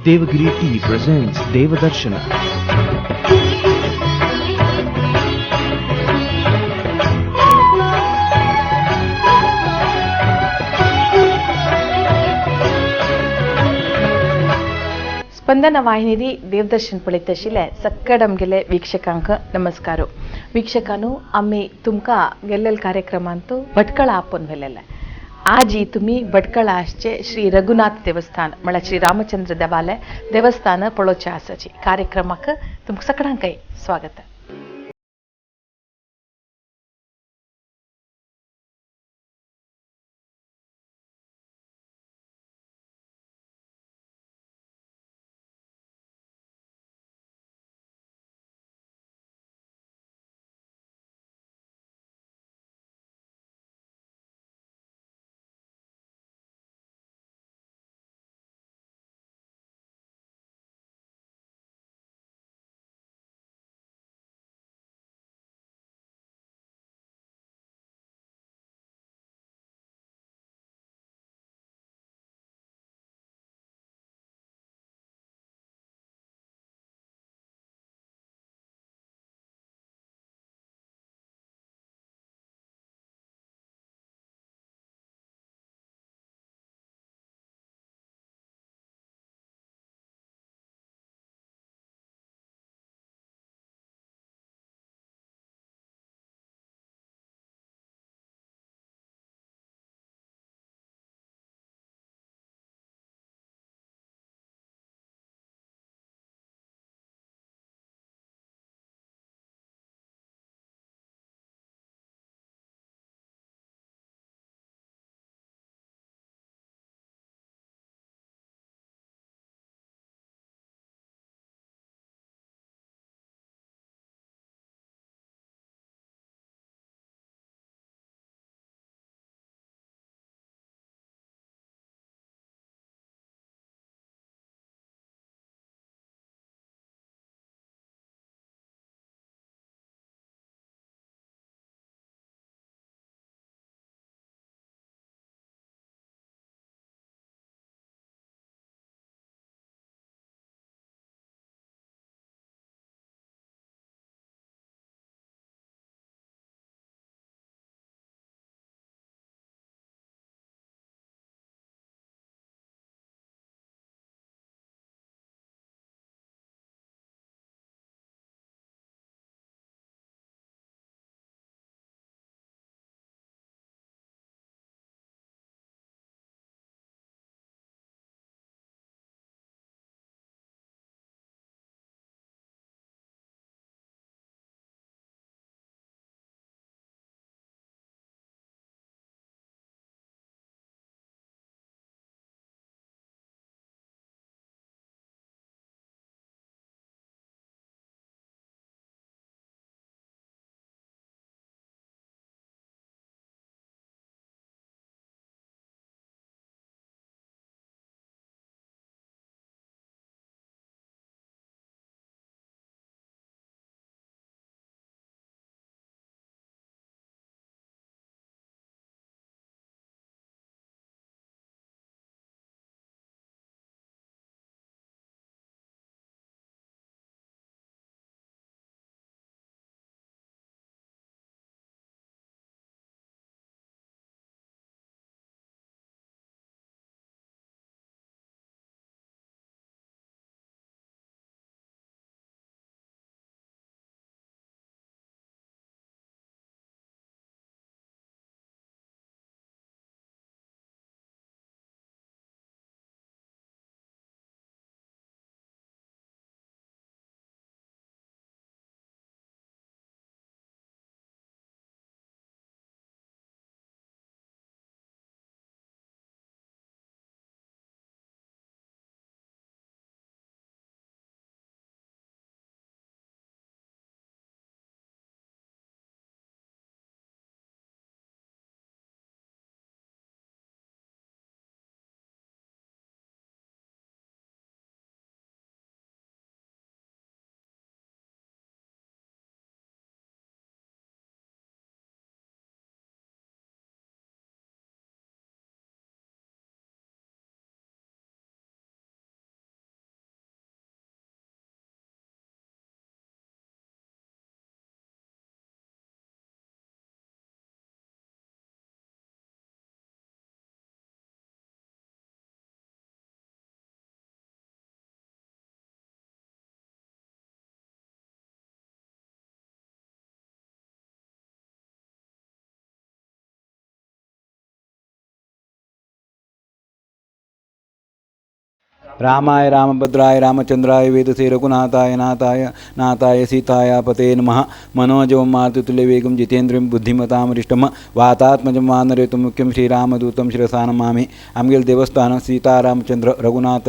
Devagiri Tea presents Devadarshana. स्पंदन वाहिनी देवदर्शन पळयत आशिल्ले सक्कड आमगेले वीक्षकांक नमस्कार. वीक्षकांनो, आमी तुमकां गेल्ले कार्यक्रमांत भटकळा आपोवन व्हेलेले. आजी तुमी भटकळा आसचे श्री रघुनाथ देवस्थान म्हळ्यार श्री रामचंद्र देवालय देवस्थान पळोवचें आसाची. कार्यक्रमाक तुमकां सगळ्यांकय स्वागत. रामाय रामभद्राय रामचंद्राय वेदसे रघुनाथाय नाथाय नाथाय सीताय पते नमः। मनोजवं मातुतुल्यवेगं जितेन्द्रियं बुद्धिमतां वरिष्ठं वातात्मजं वानरेतुं मुख्यं श्रीरामदूतं शिरसा नमामि। आमगेले देवस्थान सीतारामचंद्र रघुनाथ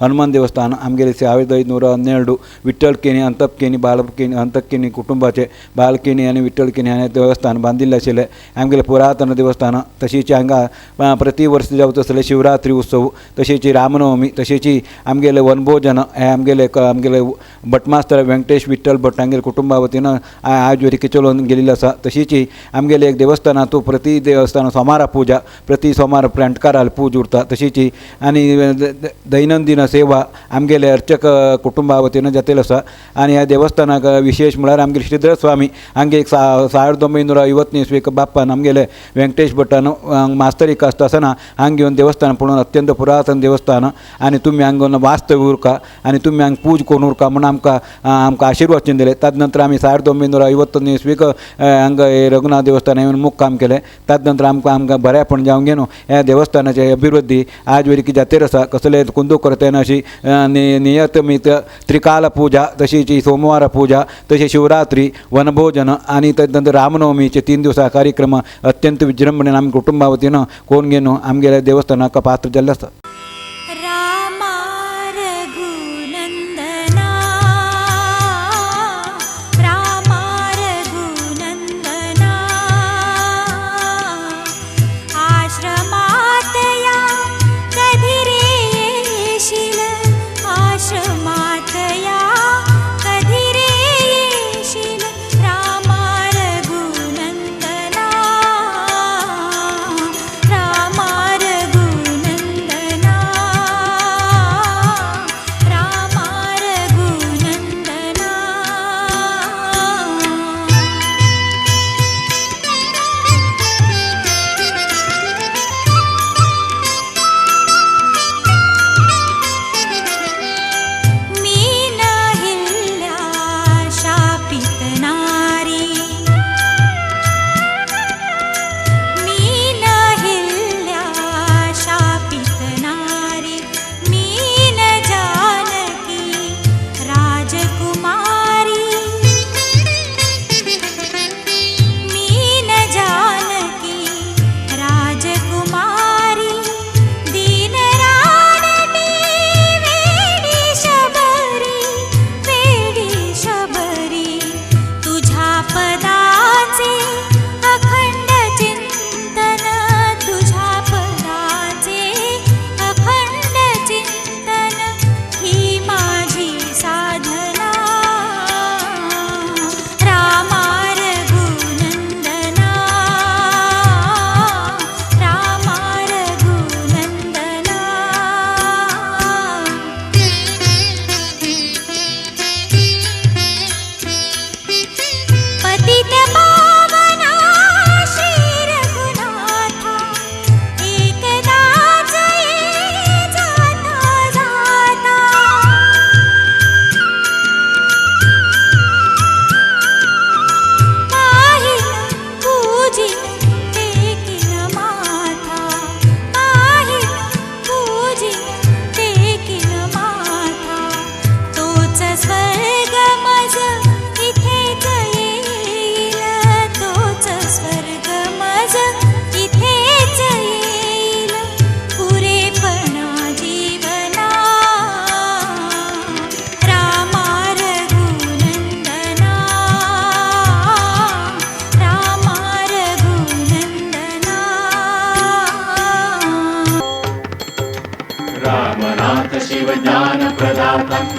हनुमान देवस्थान आमगेले 1512 विठ्ठल केणी अंतपकेणी बालकेणी अंतकेणी कुटुंबाचे बालकेणी आनी विठ्ठल केणी हाणें देवस्थान बांदिल्लें आशिल्लें। आमगेलें पुरातन देवस्थान। तशीच हांगा प्रति वर्स जावचो आसलें शिवरात्री उत्सव तशीच रामनवमी तशेंच आमगेले वनभोजन हें आमगेले आमगेले भटमास्तर वेंकटेश विठ्ठल भट हांगेले कुटुंबा वतीन आज वरीक चलोवन गेल्ली आसा। तशीच आमगेले एक देवस्थानांतू प्रति देवस्थान सोमारा पुजा प्रति सोमार प्रेंटकाराल पूज उरता। तशीच आनी दैनंदिन सेवा आमगेले अर्चक कुटुंबा वतीन जातले आसा। आनी ह्या देवस्थानाक विशेष म्हळ्यार आमगेले श्रीधर स्वामी हांगे एक 1950 इस्वेक बाप्पान आमगेले वेंकटेश भटान मास्तरीक आसता आसतना हांगा येवन देवस्थान पळोवन अत्यंत पुरातन देवस्थान आनी तुमी हांगा वास्तव्य उरका आनी तुमी हांगा पूज करून उरका म्हूण आमकां आमकां आशिर्वचन दिलें। ताजे नंतर आमी 1951 इस्वेक हांगा रघुनाथ देवस्थान येवन मुक्काम केलें। ताजे नंतर आमकां आमकां बऱ्यापण जावन घेवन ह्या देवस्थानाचे अभिवृद्धी आज वरी जातेर आसा। कसले कुंदू करतना अशी नियमित त्रिकाल पूजा तशीच सोमवार पूजा तशी शिवरात्री वनभोजन आनी ताजे नंतर रामनवमीचे 3 दिवसा कार्यक्रम अत्यंत विजृंभणेन आमी कुटुंबा वतीन कोण घेवन आमगेल्या देवस्थानाक पात्र जाल्लें आसा।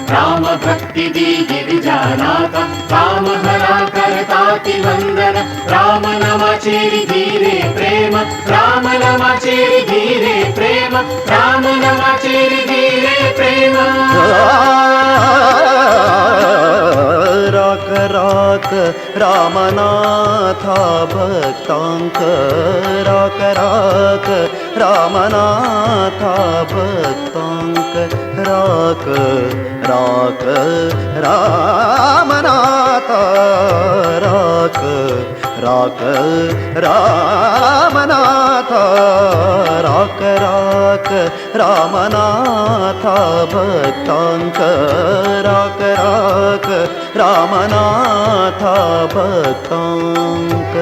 राम भक्ति दी गिरिजानाथ राम हरा करताति वंदन राम नमाचेरि धीरे प्रेम राम नमाचेरि धीरे प्रेम राम नमाचेरि धीरे प्रेम। राक राक रामनाथा भक्तांक राक राक रामनाथा भक्तांक राक राक रामनाथा राक राक रामनाथा राक राक रामनाथा भक्तांक राक राक रामनाथा भक्तांक।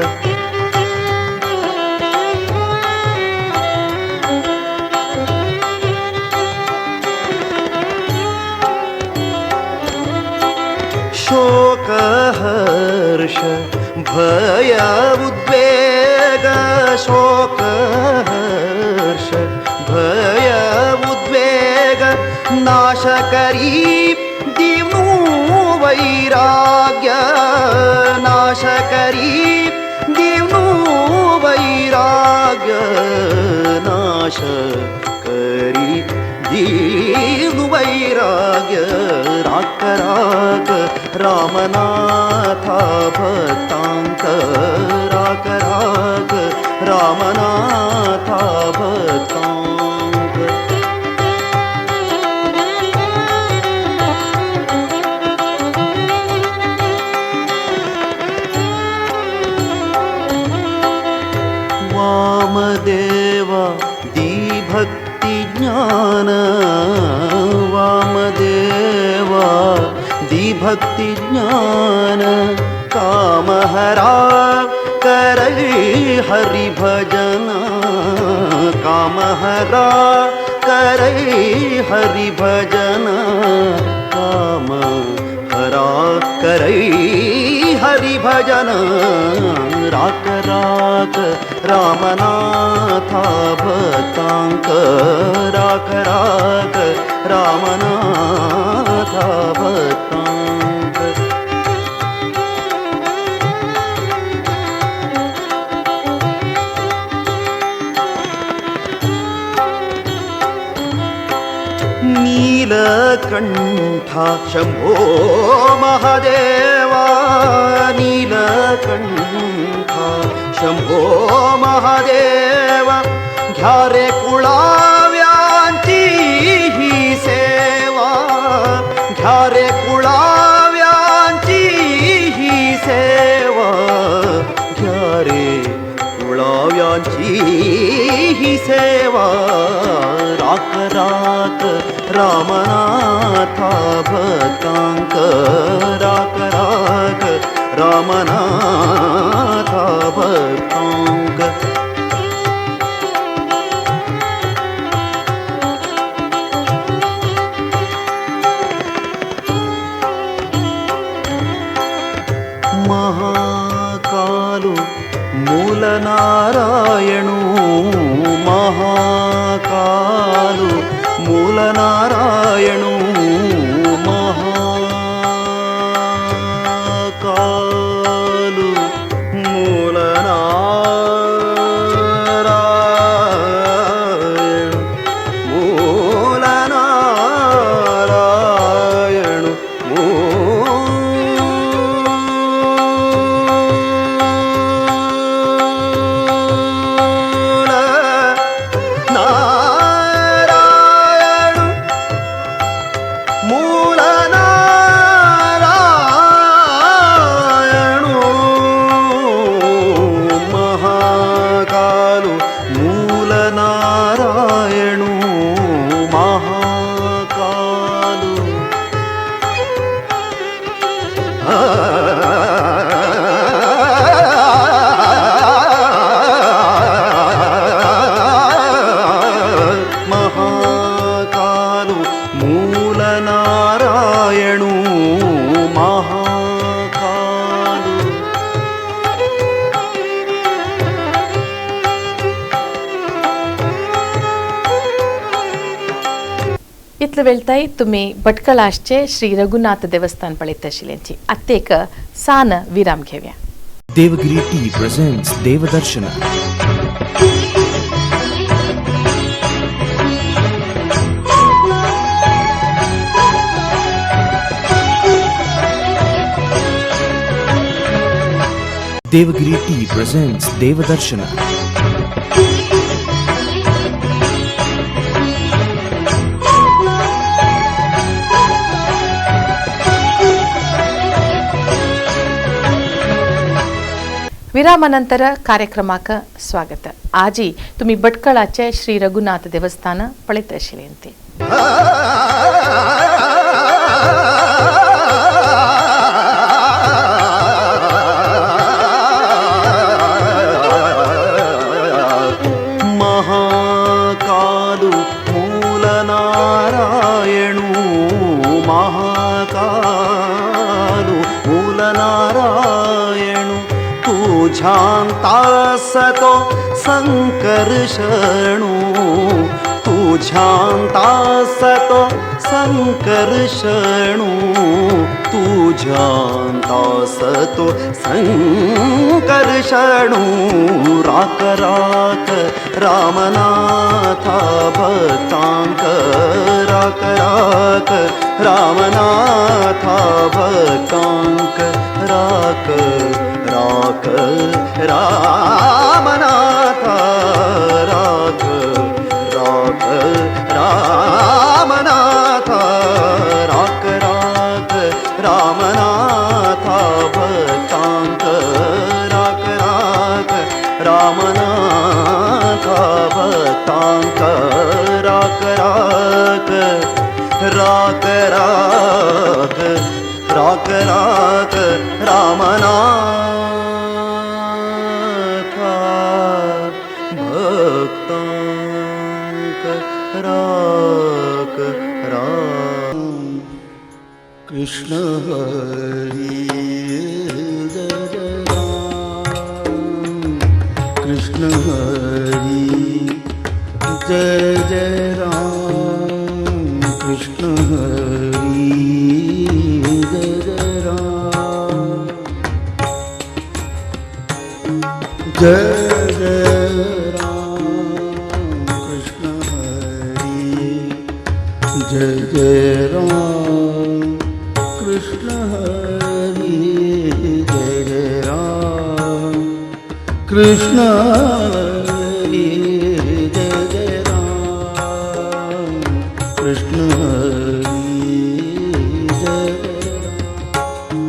शोक हर्ष भय उद्वेग शोक हर्ष भय उद्वेग नाश करी दिवू वैराग्य नाश करी दिवू वैराग्य नाश करी दीनु वैराग्य राक राक रामनाथा भक्तांक राक राक रामनाथा भक्तांक। वामदेवा दी भक्ति ज्ञान वामदेवा दी भक्ति ज्ञान कामहरा करई हरि भजन कामहरा करई हरि भजन कामहरा करई हरि भजन राक राक रामनाथा भक्तांक राक राक रामनाथा भक्तांक। नीलकंठा शंभो महादेवा नीलकंठा शंभो महादेवा घ्या रे कुळाव्यांची ही सेवा घ्या रे कुळाव्यांची ही सेवा घ्या रे कुळाव्यांची ही सेवा राक राक रामनाथा भक्तांक राक राक रामनाथा भक्तांक। महाकालु मूल नारायणु महाकालु मूल नारायणु महाकालु मूल नारायणु मूल नारायणु मूल नारायणु महाकालु मूल नारायणु महाकालु। महाकालु मूल नारायणु महाकालु। इतले वेळताय तुमी भटकळ आसचे श्री रघुनाथ देवस्थान पळयत आशिल्ल्यांची आतां एक सान विराम घेवया। Devagiri tea presents Devadarshana. Devagiri tea presents Devadarshana. विरामानंतर कार्यक्रमाक स्वागत. आजी तुम्ही भटकळाचे श्री रघुनाथ देवस्थान पळयत आशिल्ले ते. महाकालु मूल नारायणु महाकालु मूल नारायणु तुझ्यांतासतो संकर्षणु तुझ्यांतासतो संकर्षणु तुझ्यांतासतो संकर्षणु राक राक रामनाथा भक्तांक राक राक रामनाथा भक्तांक राक राक रामनाथा राक राक रामनाथा राक राक रामनाथा भक्तांक राक राक रामनाथा भक्तांक राक राक राक राक राक राक रामनाथा भक्तांक राक राम. कृष्ण हरी जय जय राम कृष्ण हरी जय जय राम कृष्ण हरी जय जय राम जय जय राम कृष्ण हरी जय जय राम कृष्ण हरी जय जय राम कृष्ण हरी जय जय राम कृष्ण हरी जय जय राम.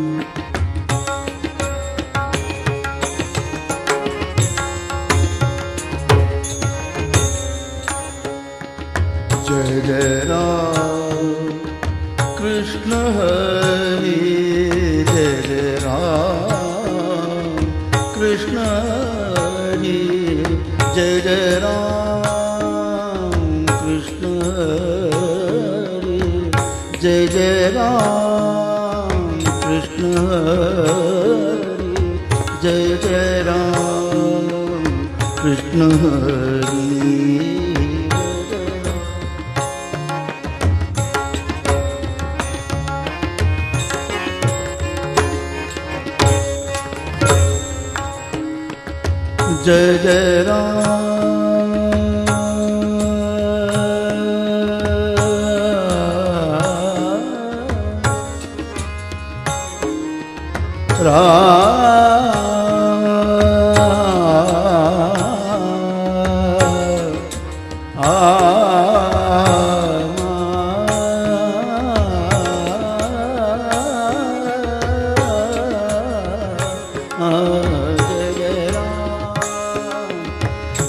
जय जय राम कृष्ण हरी जय जय राम कृष्ण हरी जय जय राम कृष्ण हरी जय जय राम कृष्ण हरी जय जय राम कृष्ण हरी जय जय राम. जय जय राम राम जय जय राम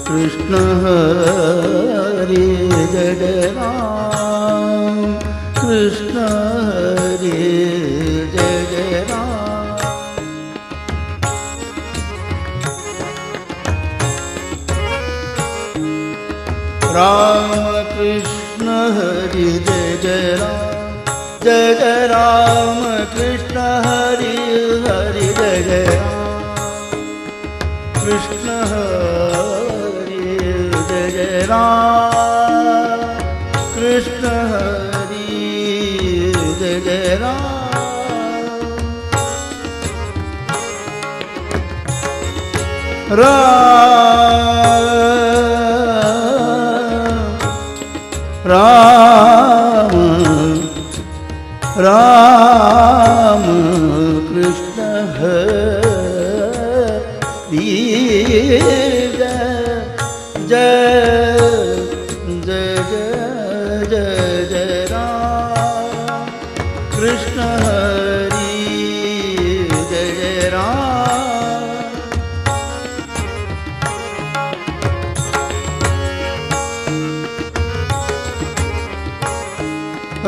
कृष्ण हरि जय जय राम कृष्ण हरि जय जय राम. राम कृष्ण हरि जय जय राम जय जय राम कृष्ण हरि हरि जय जय राम कृष्ण हरि जय जय राम कृष्ण हरि जय जय राम. राम राम राम कृष्ण हरि जय जय जय जय जय जय राम कृष्ण हरि जय जय Ram.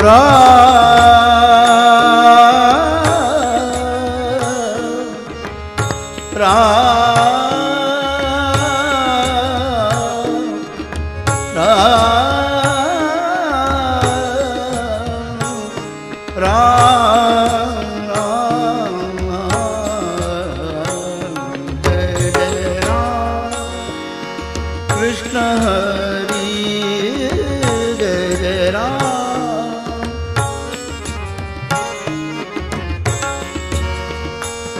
Ram Ram Ram Ram Ram जय जय राम कृष्ण हरी जय जय राम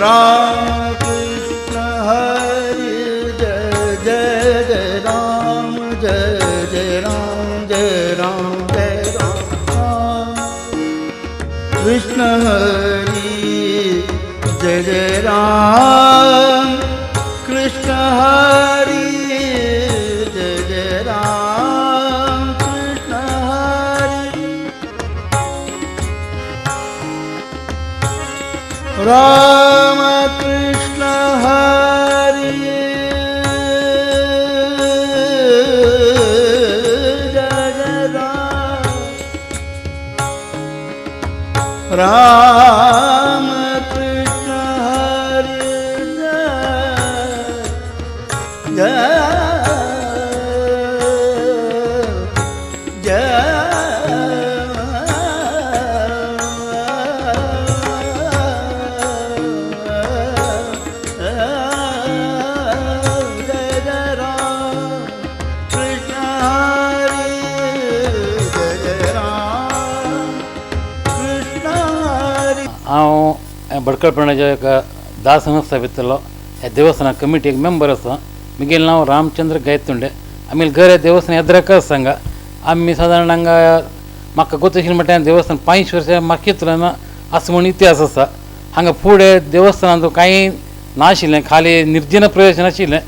राम कृष्ण हरी जय जय जय राम जय जय राम जय राम जय राम कृष्ण हरी जय जय राम कृष्ण हरी जय जय राम कृष्ण हरी राम कृष्ण हरी जय जय राम राम कृष्ण हरी जय जय जय जय राम कृष्ण हरी जय जय राम कृष्ण हरी हांव भटकळपणाच्या एका दास संस्था भितरलो ह्या देवस्थाना कमिटी एक मेंबर आसा. म्हगेलें नांव रामचंद्र गायतोंडे. आमी घर ह्या देवस्थान एद्राक आसा हांगा. आमी सादारण हांगा म्हाका गोत आशिल्लें म्हणल्यार देवस्थान 5 वर्सां मागीर आसा म्हूण इतिहास आसा. हांगा फुडें देवस्थानांत कांय नाशिल्लें, खाली निर्जन प्रदेश नाशिल्लें.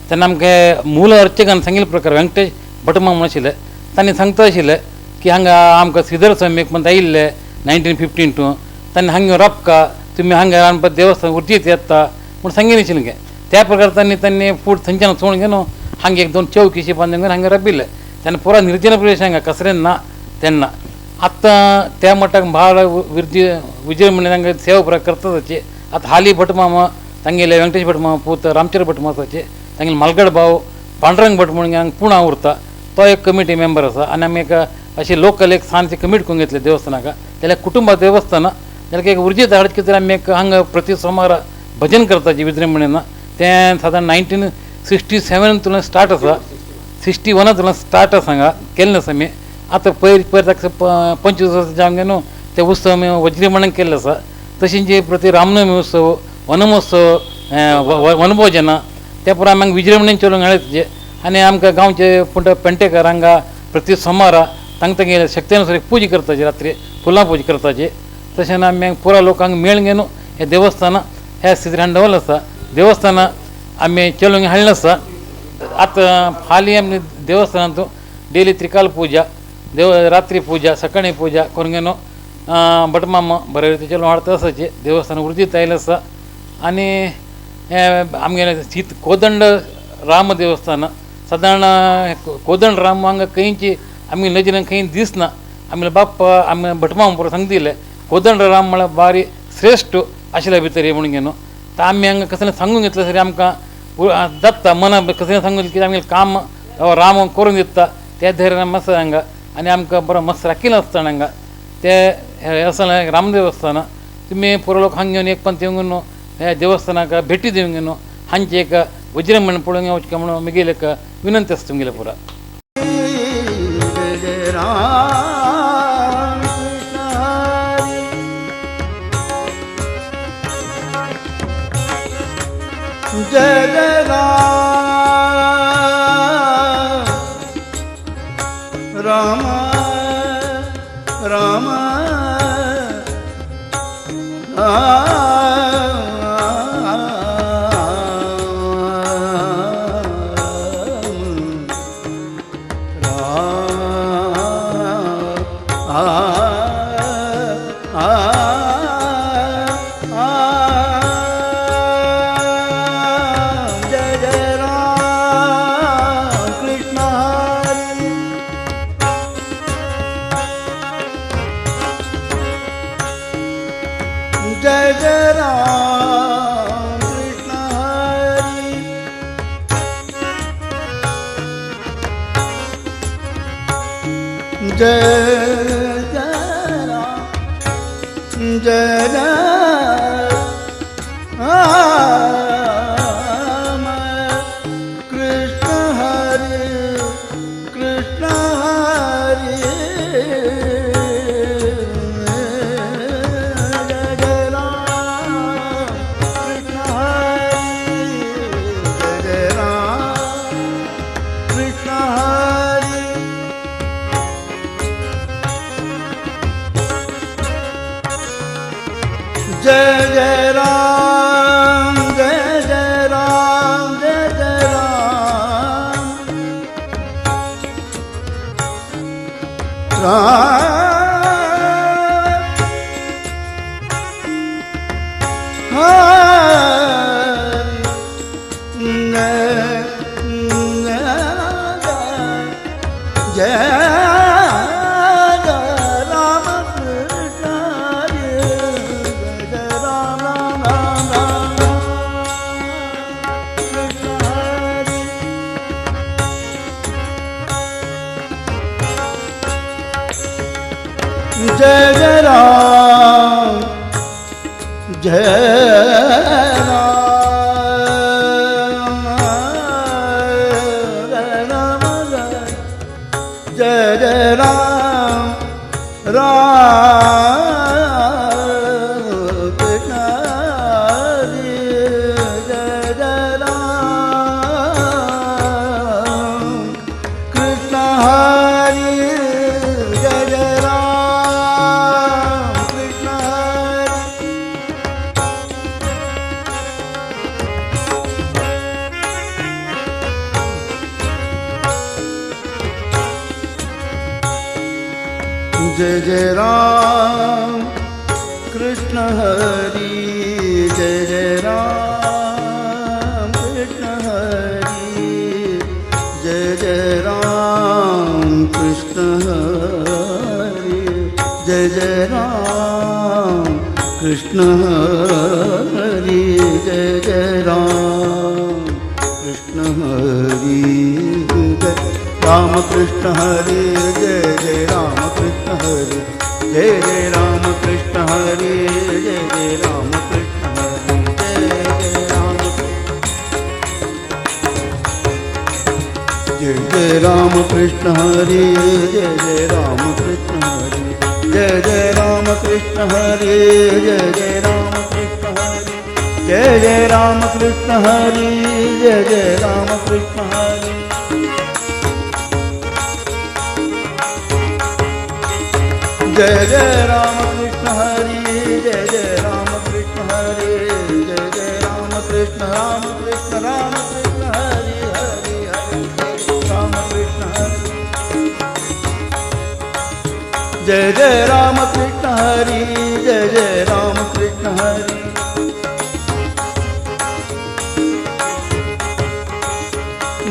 तेन्ना आमकां मूल अर्चकान सांगिल्ले प्रकार व्यंकटेश भटमा म्हूण आशिल्ले, तांणी सांगता आशिल्ले की हांगा आमकां श्रीधर स्वामी एक म्हणटा आयिल्ले 1952, तांणी हांगा राबका तुमी हांगा रांदपा देवस्थान उर्जीत येता म्हूण सांगिल्लें आशिल्लें. त्या प्रकार तांणी तांणी फूड थंयच्यान चोवन घेवन हांगा एक दोन चौकीशी बांदून घेवन हांगा राबिल्ले. तेन्ना पुरा निर्जन प्रदेश हांगा कसरेन ना. तेन्ना आतां त्या मठाक भाळ विजृंभणे हांगा सेवा पुरा करतात. आतां हाली भटमामा तांगेले व्यंकटेश भटमामा पूत रामचंद्र भटमामा आसाचे, तांगेले मालगड भाव पांडुरंग भट म्हणून हांगा पुणा उरता, तो एक कमिटी मेंबर आसा. आनी आमी एक अशी लोकल एक ल्हानशी कमिटी करून घेतली देवस्थानाक. जाल्यार कुटुंबा देवस्थान जाल्यार एक उर्जेत हाडत कितें आमी एक हांगा प्रति सोमारा भजन करताची विजृंभणेन. तें सादारण 1967 स्टार्ट आसा, 61 स्टार्ट आसा हांगा केल्लें आसा आमी. आतां पयर पयर ताका 25 वर्सां जावन न्हू ते उत्सव आमी वज्रमणेन केल्ले आसा. तशेंच प्रति रामनवमी उत्सव, वनमहोत्सव, वनभोजनां ते पुरा आमी हांगा विजृंभणेन चलोवंक मेळटा. आनी आमकां गांवचे पूण पेंटेकर हांगा प्रति सोमारा तांकां तांगेले शक्ती अनुसार पुजा करताची, रात्री फुलां पुजा करताची. तशें आमी पुरा लोकांक मेळून घेवन हें देवस्थान ह्या स्थितीन हाडून दवरलें आसा. देवस्थान आमी चलोवंक हाडलें आसा. आतां हालीं आमी देवस्थानांत डेली त्रिकाल पुजा, देव रात्री पुजा, सकाळी पुजा करून घेवन भटमामा बरे रितीन चलोवन हाडता आसाचे. देवस्थान उर्जीत आयलें आसा. आनी हें आमगेलें सीत कोदंड राम देवस्थान सादारण कोदंड राम हांगा खंयची आमगे नजरेन खंय दिसना. आमगे बाप्पा आमी भटमामा पुरो सांगता दिलें कोदंड राम म्हळ्यार बारी श्रेश्ठ आशिल्ल्या भितर म्हणून घेवन तर आमी हांगा कसलें सांगून घेतलें तरी आमकां जाता मना कसलें सांगून की आमगेलें काम राम करून दिता त्या धैर्यान मस्त हांगा. आनी आमकां बरो मस्त राखील आसतना हांगा ते आसा रामदेवस्थान. तुमी पुरो लोक हांगा घेवन एक पंथ येवन ह्या देवस्थानाक भेटी दिवन घेवन हांचे एक वज्रमण पळोवंक वचचें म्हणून म्हगेली एक विनंती आसा तुमगेले पुरा. जय जय राम कृष्ण हरी जय जय राम राम राम जय जय राम कृष्ण हरी। जय जय राम कृष्ण हरि। जय जय राम जय जय राम कृष्ण हरि कृष्ण हरि। जय जय राम कृष्ण हरि जय जय राम कृष्ण हरि। जय जय राम जय जय राम जय जय राम राम हरि जय जय राम कृष्ण हरि जय जय राम राम राम राम कृष्ण हरि। जय जय राम जय राम राम जय जय राम राम कृष्ण हरि जय जय राम कृष्ण हरि जय जय राम कृष्ण हरि। जय जय राम कृष्ण हरि जय जय राम कृष्ण हरि जय जय राम कृष्ण हरि जय जय राम कृष्ण हरि जय जय राम कृष्ण हरि जय राम कृष्ण हरि जय जय राम कृष्ण हरि जय जय राम कृष्ण हरि जय जय राम कृष्ण हरि जय जय राम जय जय राम कृष्ण हरि जय जय राम कृष्ण हरि जय जय राम कृष्ण हरि जय जय राम कृष्ण हरि जय जय राम कृष्ण हरि जय जय राम कृष्ण हरि। जय जय राम कृष्ण हरि जय जय राम कृष्ण हरि जय जय राम कृष्ण राम कृष्ण राम कृष्ण हरि हरि हरि राम कृष्ण हरि जय जय राम कृष्ण हरि जय जय राम कृष्ण हरि।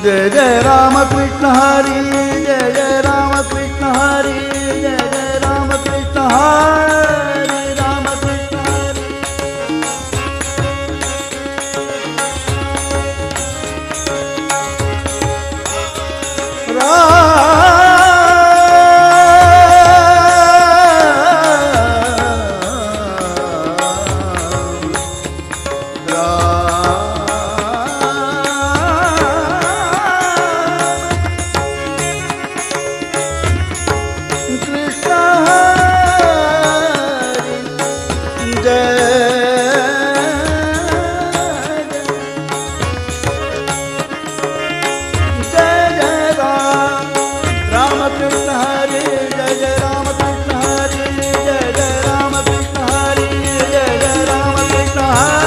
जय जय राम कृष्ण हरि जय जय राम कृष्ण हरि जय जय राम कृष्ण हरि राम कृष्ण हरि। राम राम कृष्ण हरि जय जय जय राम राम कृष्ण हरि जय जय राम कृष्ण हरि जय जय राम कृष्ण हरि जय जय राम कृष्ण हरि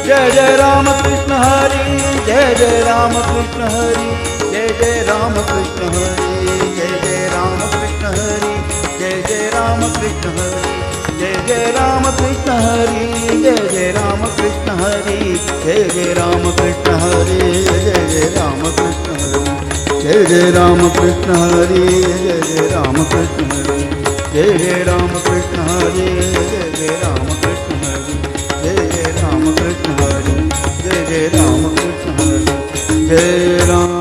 जय जय राम कृष्ण हरि जय जय राम कृष्ण हरि जय जय राम कृष्ण हरि जय जय राम कृष्ण हरि जय जय राम कृष्ण हरि जय जय राम कृष्ण हरि जय जय राम कृष्ण हरि जय जय राम कृष्ण हरि जय जय राम कृष्ण हरि जय जय राम कृष्ण हरी जय जय राम कृष्ण हरी जय जय राम कृष्ण हरी जय जय राम कृष्ण हरी जय जय राम कृष्ण हरी जय जय राम कृष्ण हरी जय राम.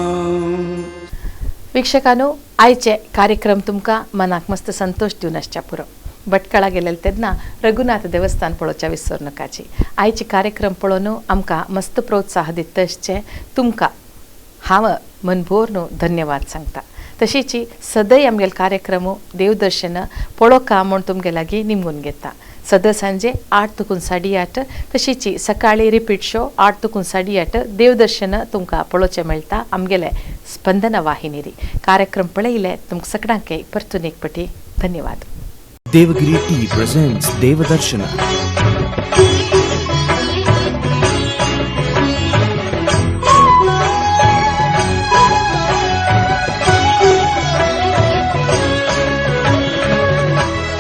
वीक्षकांनो, आयचे कार्यक्रम तुमकां मनाक मस्त संतोष दिवन आसच्या पुरो. भटकळा गेलेले तेन्ना रघुनाथ देवस्थान पळोवच्या विसर नकाची. आयचे कार्यक्रम पळोवन आमकां मस्त प्रोत्साह दिता तुमकां हांव मनभोर न्हू धन्यवाद सांगता. तशीच सदैव आमगेले कार्यक्रम देवदर्शन पळोवका म्हूण तुमगे लागीं निमगून घेता. सदां सांजे 8 तुकून 8:30, तशीच सकाळी रिपीट शो 8 तुकून 8:30 देवदर्शन तुमकां पळोवचें मेळटा आमगेले स्पंदन वाहिनीरी. कार्यक्रम पळयले तुमकां सगळ्यांक परतून एक पटी धन्यवाद. Devagiri Tea presents Devadarshana.